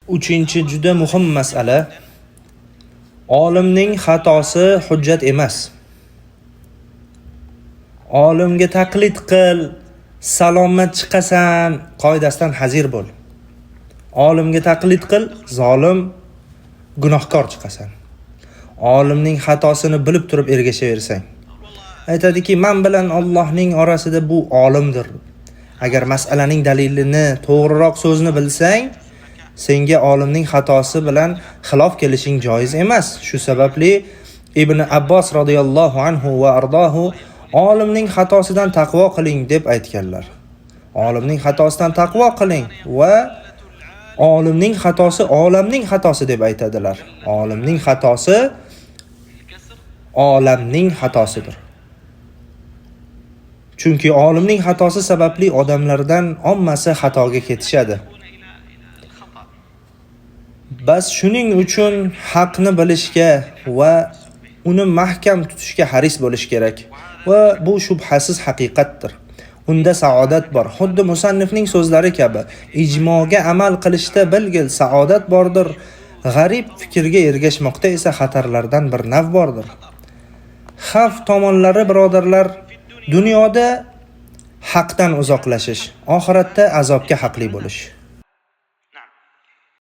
Uchinchi juda muhim masala: olimning xatosi hujjat emas. Olimga taqlid qil, salomat chiqasan qoidasidan hazir bo'l. Olimga taqlid qil, zolim, gunohkor chiqasan. Olimning xatosini bilib turib ergashaversang, aytadiki, man bilan Allohning orasida bu olimdir. Agar masalaning dalilini, to'g'riroq so'zni bilsang, senga olimning xatosi bilan xilof kelishing joiz emas. Shu sababli Ibn Abbos radhiyallohu anhu va ardohu olimning xatosidan taqvo qiling deb aytganlar. Olimning xatosidan taqvo qiling va olimning xatosi olamning xatosi deb aytadilar. Olimning xatosi olamning xatosidir. Chunki olimning xatosi sababli odamlardan ommasi xatoga ketishadi. Bas shuning uchun haqni bilishga va uni mahkam tutishga haris bo'lish kerak va bu shubhasiz haqiqatdir. Unda saodat bor. Xuddi musannifning so'zlari kabi, ijmoga amal qilishda bilgil saodat bordir. G'arib fikrga ergashmoqda esa xatarlardan bir nav bordir. Xavf tomonlari, birodarlar, dunyoda haqdan uzoqlashish, oxiratda azobga haqli bo'lish.